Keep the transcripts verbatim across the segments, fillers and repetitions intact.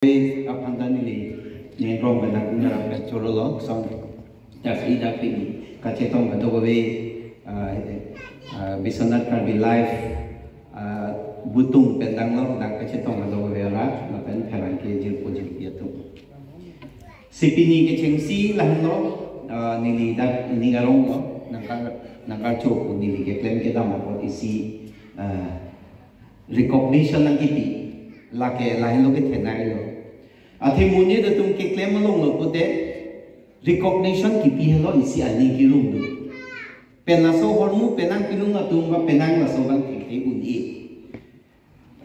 Aphan ta neli ningkrong pen dak nara pen chorolo song. Dak ida pini kachetong kadokave, ah, ah, Biswanath Karbi Live, ah, butung pen danglo dak kachetong kadokave arat lapen pherangke jirpo jirpi atum. Si pini kechengsi lahenlo, ah, neli dak ining aronglo, nangkar, nangkarcho pu neli keklem kedam apot isi, ah, recognition nangkipi, lake lahenlo kethenailo. Athe monit atum keklem alonglo pute recognition kipi helo isi aning kirung do. Pen laso ahormu penang pilung atum ba penang laso abang thekthe un-e.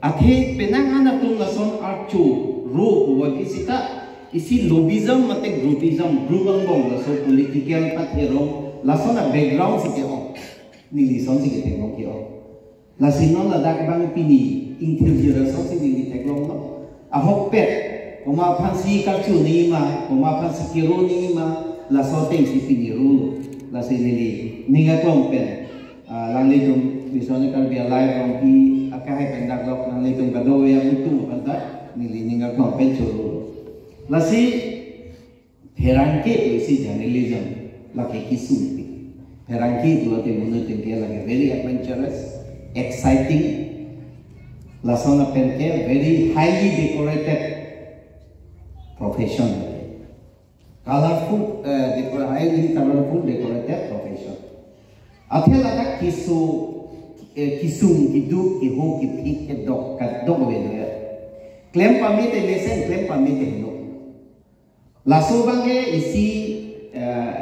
Athe penang an atum lason archo ro puvoipi seta isi lobbyism mate groupism, group angbong laso political patherong lason a-background si ke-ong. Neli son si ketheklong ke-ong. Lasi non ladak abang pini ingthirjir ason si neli theklonglo. Ahokpet, komat aphansi karcho nangji ma, komat aphansi kero nangji ma, laso atengsi pini rolo. Lasi neli ning aklong pen, ah, alanglitum Biswanath Karbi Alive Rongpi akehai pen daklok alanglitum kadokave abutung aphan ta neli ning aklong pen chorolo. Lasi pherangke pu isi journalism lake kesung pi. Pherangke pulote monit atum ke lake very adventurous, exciting. Lason pen ke very highly decorated profession. Colorful, eh, decor-, highly colorful decorated profession. Athe ladak keso, eh, kesung keduk, keho kephik, kedok, kadokave do ya. Klem pame te mesen, klem pame te heno. Laso abang ke isi, eh,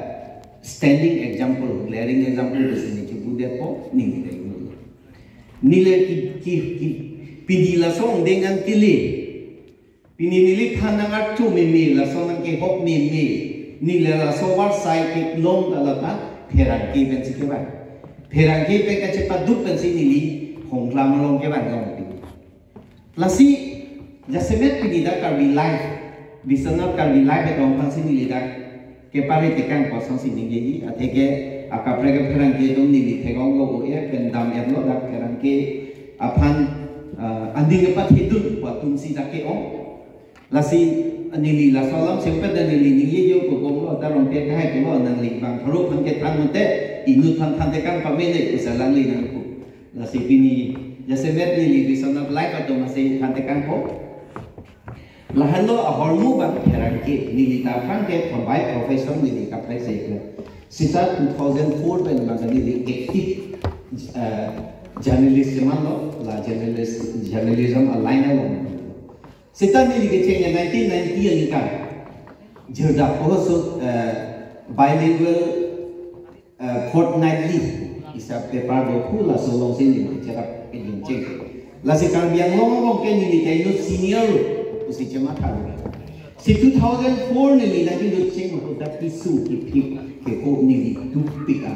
standing example, glaring example pusi neli chebudetpo, neli dai. Neli ki, ki, ki, pini laso angdeng an kele. Pini neliphan nang archo meme, laso nangkehok meme. Neli laso varsai kelong ta lata pherangke pensi kevang. Pherangke pen kachepaduk pensi neli hongklam along kevang long pini. Lasi jasemet pini dak Karbi Live, Biswanath Karbi Live atum aphansi neli dak kepari tekang kosonsi ningjeji, atheke akaprek apherangke atum neli theklonglo, eh, pen dam-etlo dak pherangke aphan, eh, aning kepathedun pu atumsi dak ke-ong. Lasi neli laso alam sempet dan neli ningjeji, kokonglo ta Rongpi akehai pulo nangli bang pharo aphan kethan mate inut aphan than tekang pame le pusi alangli nangpu. Lasi pini jasemet neli Biswanath Live atum asi than tekangpo. Lahenlo ahormu abang pherangke, neli ta aphrang ke by profession neli kaprek sekre. Seta two thousand four pen abang neli active, eh, journalist chemanlo, la journalist, journalism a-line along. Seta neli kecheng nineteen ninety aningkan. Jirdak also, eh, bilingual, eh, fortnightly isi a-paper do pu laso alongsi neli cherap kejun cheng. Lasi Karbi Anglong along ke neli ta inut senior pusi chematha lo. Si two thousand four neli nangkejun cheng pu dak keso kephik keho neli dukpik a.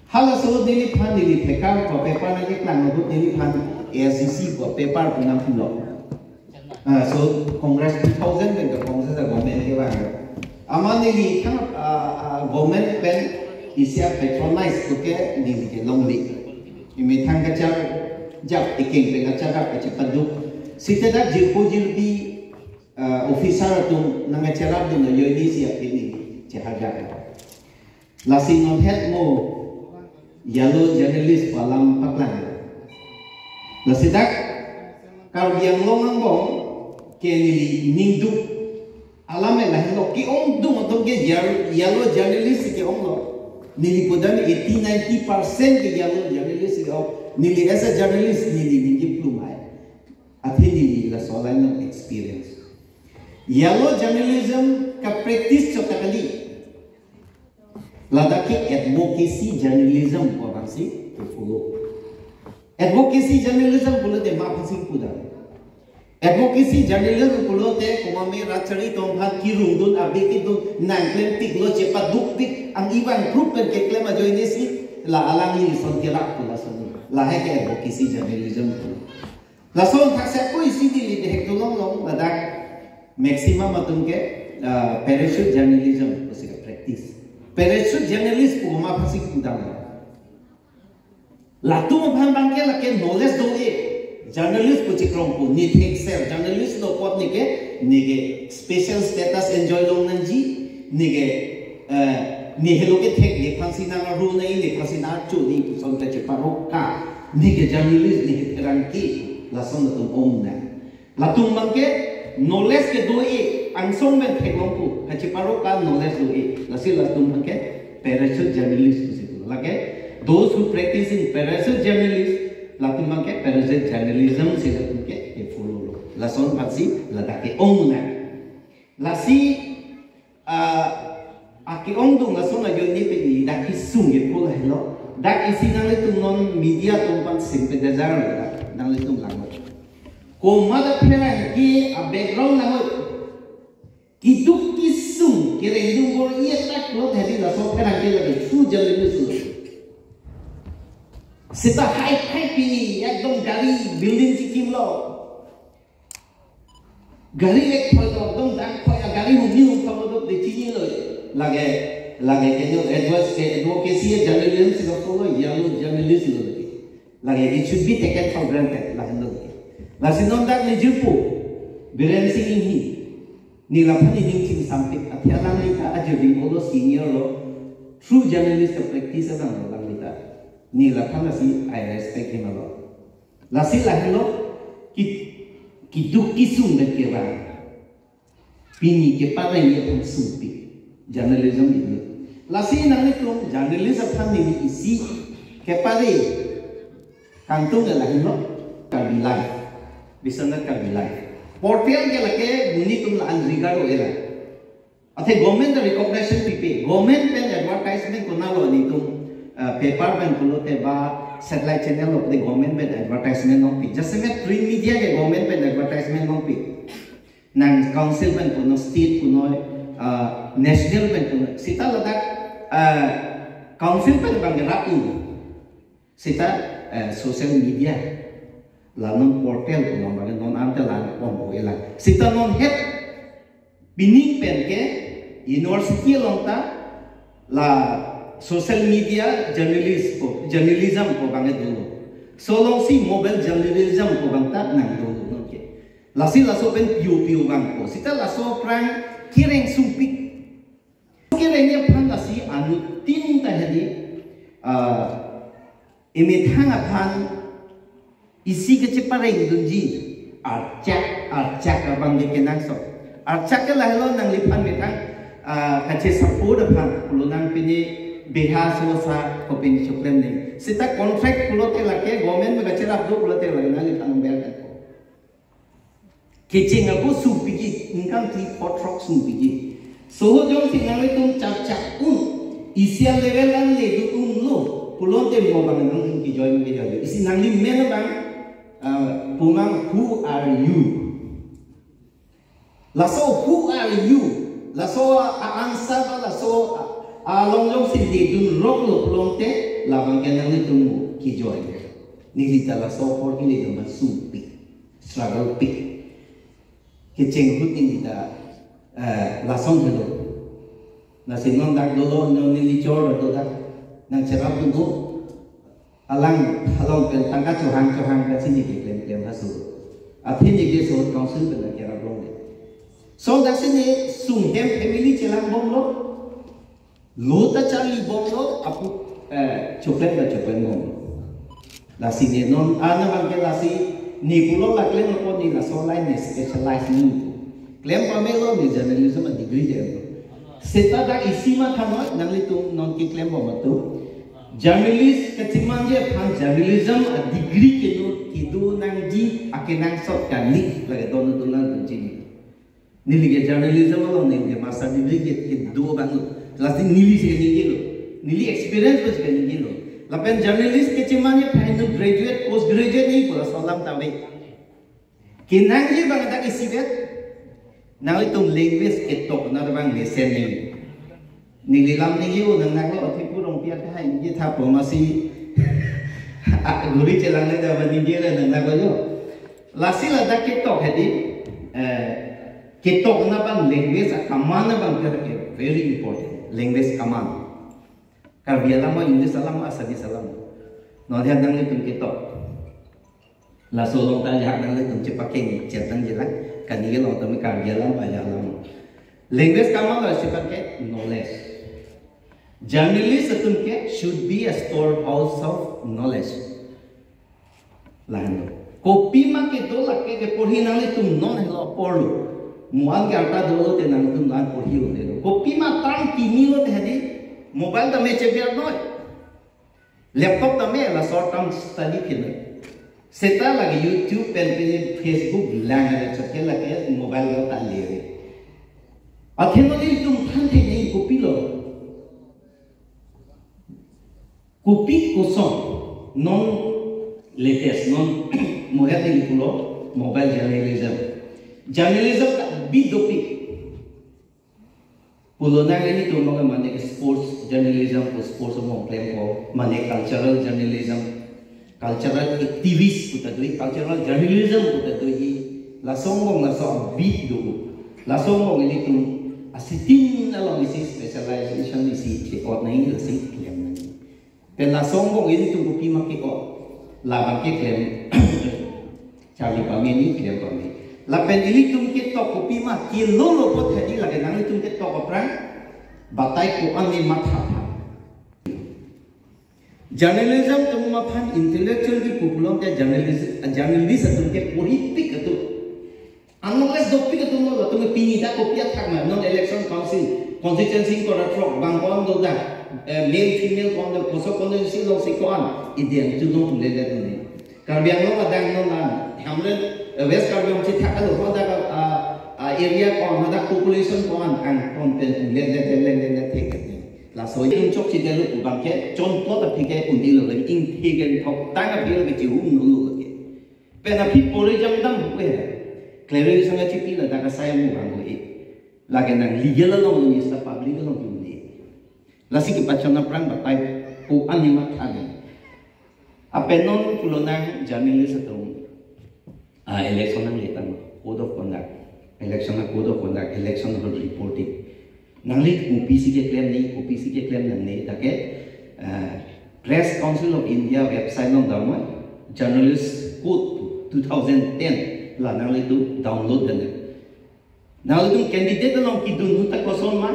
Halaso neliphan neli thekar pu a-paper nangkeklang ahut neliphan A I C C pu a-paper pu nangpulo. Ah, so Congress two thousand pen ke Congress a-government kevang. Amat neli thang, ah, ah, government pen isi a-patronize pu ke neli ke longle. Imethang kacharjap, ekeng pen kacharjap kachepaduk. Seta dak jirpo jirpi, ah, officer atum nangkacherapdun ajoine si aphi neli chehajak. Lasi non het mo yellow journalist pu alam paklang. Lasi dak Karbi Anglong angbong ke neli ningduk alam e lahenlo ke-ongdung atum ke yel-, yellow journalist ke-onglo. Neli pudam eighty ninety percent ke yellow journalist ke-ong. Neli as a journalist neli ningje plum hai. Athe neli laso line experience. Yellow journalism kapractice chot ta kali. Ladak ke advocacy journalism pu abangsi ke follow. Advocacy journalism pulote ma aphansi pudam. Advocacy journalism pulote komat me rat chari atum aphan kirungdun, abe kedun, nangklemtiklo, chepadukpik, ang ibang group pen keklem ajoine si la alangli son kerap pu lason. Lahai ke advocacy journalism pu. Lason thakthak ko isi neli dehek dolong long ladak maximum atum ke, ah, parachute journalism pusi ke practice. Parachute journalist pu ma aphansi pudam. Latum aphan abang ke lake knowledge do-e. Journalist pu chikrong pu, ne thekser journalist lo apot ne ke, ne ke special status enjoy long nangji, ne ke, eh, ne helo kethek ne aphansi nang-aru nangji, ne aphansi nang-achu nangji puson kacheparo ka, ne ke journalist, ne ke pherangke, lason latum ong nang. Latum abang ke knowledge kedo-e, angsong pen theklong pu, kacheparo ka knowledge do-e, lasi latum abang ke parachute journalist pusi pu. Lake, those who practice in parachute journalist, latum abang ke parachute journalism si latum ke, ke follow lo. Lason aphansi ladak ke-ong nang. Lasi, ah, ake-ongdung lason ajoine pini dak kesung ke pu lahelo. Dak isi nanglitum non media atum aphan simpedazar lo dak, nanglitum langnon. Komat apherangke a-background nang-oi. Keduk kesung kerengdung bor-i atak lo tadi laso apherangke lake true journalist lo. Seta hai hai pini ekdom gari building chikimlo. Gari ek phoi lo, ekdom dak phoi a-gari hum ni hum phoi lo dok de chinilo. Lake, lake ke no advice ke advocacy journalism si lo follow, yellow journalist lo. Lake it should be taken for granted, lahenlo. Lasi non dak ne jirpo, Biren Singh Enghi. Ne laphan ne ning chingsampik, athe alangli ta ajuding olo senior lo, true journalist ka-practice abang lo alangli ta. Ne laphan lasi I respect him a lot. Lasi lahenlo, ki, keduk kesung pen kevang. Pini keparengji aphan sungpik. Journalism ini. Lasi nanglitum journalist aphan neli isi kepare kangtung ke lahenlo, Karbi Live. Biswanath Karbi Live. Portal ke lake monit atum la-an rigaro ela. Athe government ta recognition pipe. Government pen advertisement konatlo nelitum, eh, paper pen pulote ba satellite channel lo, athe government pen advertisement nangpi. Jasemet print media ke government pen advertisement nangpi. Nang council pen punon, state punon, ah, national pen punon. Seta ladak, ah, council pen abang ke rap-un. Seta, eh, social media. La non portal punon abang non ante la on-o ela. Seta non het pining pen ke university along ta la social media journalist pu, journalism pu abang ke dolo. Laso alongsi mobile journalism pu abang ta nang dolo non ke. Lasi laso pen piu piu abang pu. Seta laso aphrang kereng sungpik. Kerengji aphan lasi anuttin ta hedi, ah, emethang aphan isi kacheparengdunji, archak, archak abang ke kenangsot. Archak ke lahelo nangliphan methang, ah, kachesupport aphan, pulo nang pini beha sosa kopin choklem ne. Seta contract pulote lake, government pen kacherap do pulote lake nangliphan ber kan. Kecheng ako sungpikji, income three four throk sungpikji. Soho jongsi nanglitum chap chap un, isi a-level an ledun unlo, pulote mo abang nangtum kejoi ma kejoi. Isi nangli men abang, ah, pu mang, who are you? Laso who are you? Laso a-answer ba laso a, along jongsi ledun roklo pulote, labang ke nanglitum mo kejoi. Neli ta laso apor ke ledun ma sungpik. Struggle pik. Kecheng ahut neli ta, eh, lason helo. Lasi non dak dolo, non neli chor do dak. Nangcherap do. Alang, along pen tangka chohang chohang pensi neli keklem klem haso. Athe neli ke so council pen nangcherap longle. So dak si ne sunghem family chelang bomlo. Lo ta charli bomlo, apu, eh, choklem ta choklem bomlo. Lasi ne non, ana abang ke lasi, ne pulo la klem apot ne laso line ne specialize ne. Klem pamelo ne journalism a-degree dolo. Seta dak isi matha noi, nanglitum non keklem bom atum. Journalist kachemangji aphan journalism a-degree kedo, kedo nangji akenangsot kali, lake don atum nangdunji. Neli ke journalism along neli ke master degree ke, kedo abang lo. Lasi neli si kaningje lo. Neli experience lo si kaningje lo. Lapen journalist kechemangji aphan graduate, post graduate ne pu laso alam ta ave. Kenangji abang dak isivet. Nanglitum language ketok na abang mesen ne. Neli lam ningje-o nang nanglo, athe pu Rongpi akhai ningje tha pu masi. A, guri chelang le da abang ningje le nang nanglo jo. Lasi ladak ketok hedi, eh, ketok na abang language a-command abang ke very important. Language command. Karbi alam ma, English alam ma, Assamese alam ma. Non dia nanglitum ketok. Laso along ta ajahak nanglitum chepakeng chetang jilang. Kani ke along tame Karbi alam, Pali alam. Language kamatha chepakke knowledge. Journalist atum ke should be a storehouse of knowledge. Lahenlo. Kopima kedo lake keporhi nanglitum non helo aporlo. Mo-an ke arta dolo te nanglitum non porhi un-elo. Kopima tang kimi lote hadi mobile tame chebiar noi. Laptop tame laso atum study ke noi. Seta lake YouTube pen pen Facebook lang ada chot ke lake mobile lo ta lere. Athe nanglitum than the nei kopilo. Kopi koson non latest non mo hedi pulo mobile journalism. Journalism ta bidopik. Pulo nanglitum mane ke sports journalism ko sports mo klempo, mane cultural journalism, cultural activist puta doi, cultural journalism puta doi, laso angbong laso abid do, laso angbong ilitum asitin along isi specialization isi che-ot nai lasi klem nai. Pen laso angbong ilitum kopima ke-ot, labang ke klem, charli pame ni klem pame. Lapen ilitum ketok kopima kelolo apot hadi lake nanglitum ketok aphrang, batai ko-an ne matha tha. Journalism atum aphan intellectual ke pukulong ke journalism, journalist atum ke porhipik atum. Unless dopik atum lo, latum pini dak kopi athak ma, non election council, constituency ko-an throk, bang ko-an do dak, eh, male, female ko-an do, koso constituency lo si ko-an, iden tu dong tu le le tu ne. Karbi Anglong adang non an, Hamren, eh, West Karbi Anglong chithak alo, ho dak, ah, ah, area ko-an, ho dak population ko-an, ang kon pen tu le le le le le le thek ne. Laso itum chokche delo pu bang ke, chonplot aphi ke un-elo le, ingthe ke thok tang aphi ke chihum nulu ke. Pen aphi pore jam dam pu he. Clarification achipi ladak asai mo bang ko e. Lake nang legal along ni sa public along ni. Lasi kepachon aphrang batai ko-an ne matha ne. Apenon pulo nang journalist atum. Ah, election nangletang code of conduct. Election a code of conduct, election a reporting. Nangli kopisi keklem ne, kopisi keklem nangne, dak ke, ah, Press Council of India website along damnoi, Journalist Code two thousand ten, la nanglitum download damnoi. Nanglitum candidate along kedun ahut ta koson ma,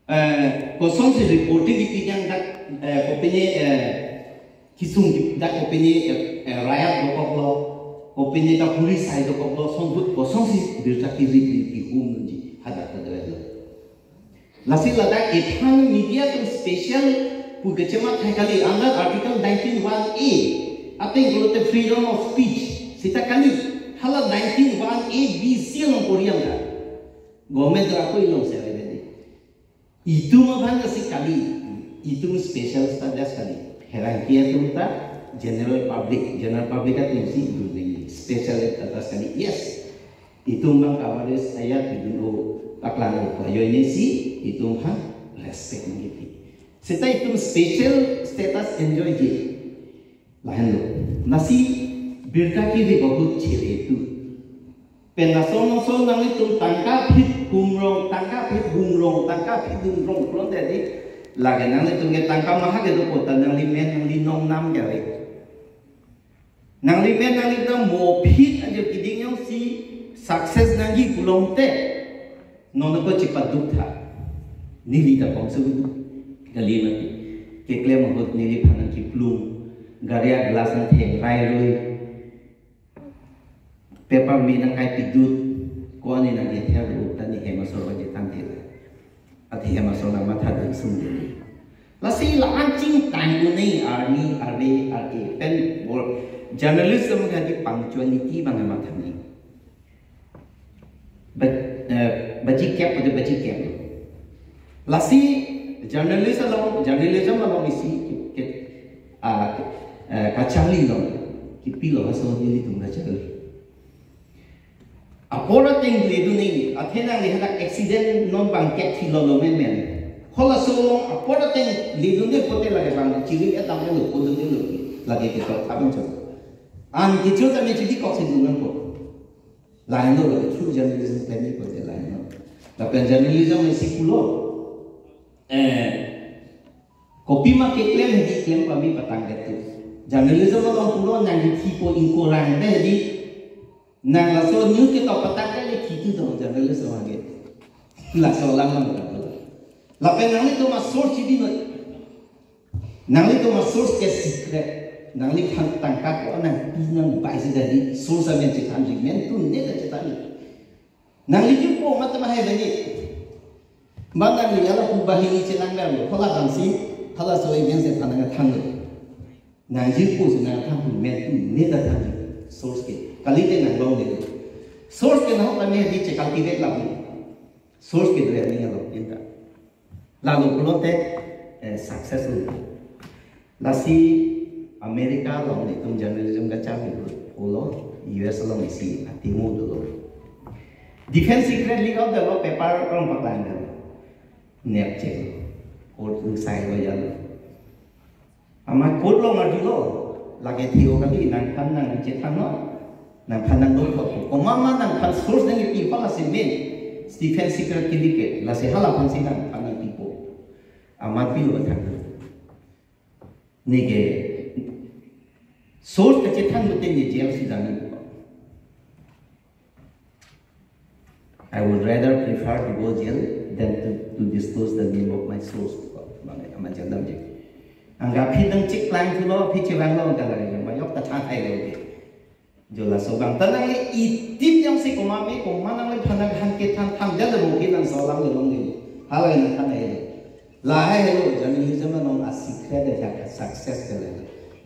eh, kosonsi reporting kepidang dak, eh, kopine, eh, kesung dak kopine, eh, eh, raiyat dokoklo, kopine dak police sai dokoklo, lason ahut kosonsi birta kiri kehum nunji hadak ta dolo. Lasi ladak ephan media atum special pu kachemathai kali under Article nineteen one A ateng pulote freedom of speech seta kali, hala nineteen one A B C along poriang ka. Government ra ko ilong se ave de. Itum aphan si kali, itum special status kali. Pherangke atum ta general public, general public atum si dun nangji, special status kali. Yes. Itum bang coverage ayat itum o paklang o payoine si itum aphan respect nangji. Seta itum special status enjoy ji. Lahenlo. Lasi birta kiri bahut chele tu. Pen lason lason nanglitum tangka phit humrong, tangka phit humrong, tangka phit humrong pulote di. Lake nanglitum ke tangka maha kedo kota nangli men nangli nong nam jare. Nangli men nangli ta mo phit ajo keding jongsi success nangji pulote. Non ko chepaduk tha. Neli ta kongsi kedo. Kali mati. Keklem ahut neliphan nangkeplung. Gari a glass nangtheng rai roi. Paper me nangkai pidut. Ko-an ne nangkether ru ta ne hem asor ba jetang thela. Athe hem asor nangmatha dun sung dun. Lasi la-an chingtang un-e army, army, army. Pen bor journalism ke di punctuality bang matha ni. But, eh, baji kep pada baji kep. Lasi journalist along, journalism along isi ke, ah, eh, kacharli along kepilo laso nelitum kacharli. Apor ateng ledun nangji, athe nangli hadak accident non bang kep thilo lo menmen. Halaso along apor ateng ledun ne pote lake bang chiri atam lo pote lo lake ketok abang chot. An kecho tame chiri kok si dun nangpo. Lahenlo lake true journalism tame pote lahenlo. Lapen journalism isi pulo. Eh, kopima keklem hedi klem pame patang ketu. Journalism along pulo nangkithipo ingkorang te di. Nang laso news ketok patak kali kitu dong journalism age. Laso alam nang kado. Lapen nanglitum asource chibi noi. Nanglitum asource ke secret. Nangli than tangka ko nangpi nangbai si jadi source amen chethanji, men tu ne ta chethan. Nangli jupo matam hai bagi. Bang nangli ala pu bahini chenang dam lo. Hala bangsi, hala so amen chethan nang than lo. Nangji pusi nangthan pu men tu ne ta than source ke. Kalite nanglong le. Source ke nahok kami di che cultivate lapu. Source ke dua ni along pinta. Lalu pulote eh, successful. Lasi America along nelitum journalism kacham pulo U S along isi atimu dolo. Defense secret leak out dolo, paper rong paklang dolo. Nep che. Court sai lo ya. Amat court along arjulo, lake theo kali nangphan nangchethanlo, nangphan nangdon thot. Komat ma nangphan source nangpi pala si main, Stephen secret kili ke, lasi hala aphansi nangphan nangpipo. Amat pilo thang. Neke source kachethan pute ne jail si dami. I would rather prefer to go jail than to, to disclose the name of my source. Bang, ama jandam je. Angga aphi nangcheklang thulo, aphi chevanglo angga lagi, mayok ta than hai lo ke. Jo laso bang ta nangli itim jongsi komat me, komat nangli phan nanghan kethan tham jalo mungkin nang solang le long le. Hala nangthan hai lo. Lahai helo journalism along a secret aja success ke le.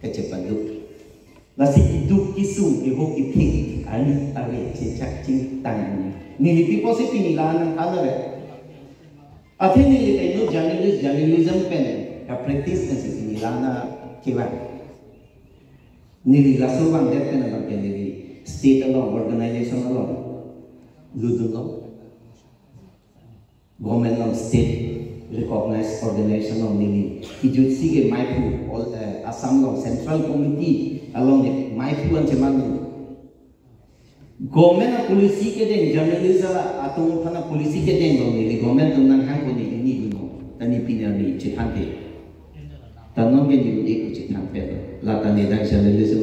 Kachepadu. Lasi keduk kesung, kehok kethek, ani ave chechak chingtang. Neli pipo si pini la nangthan ave. Athe neli kainu journalist, journalism pen kapractice pensi pini la nangkevang. Neli laso abang det pen abang ke neli state along, organization along ludun lo. Government along state recognized organization along neli kejutsi ke maiphu, all, eh, Assam along Central Committee along ne maiphu an cheman. Government a policy kedeng, journalist atum aphan a policy kedeng along neli government atum nanghangpo neli ni dun lo. Ta ne pini arni chethan ke. Ta non ke neli ek chethan pe. La ta ne dang journalism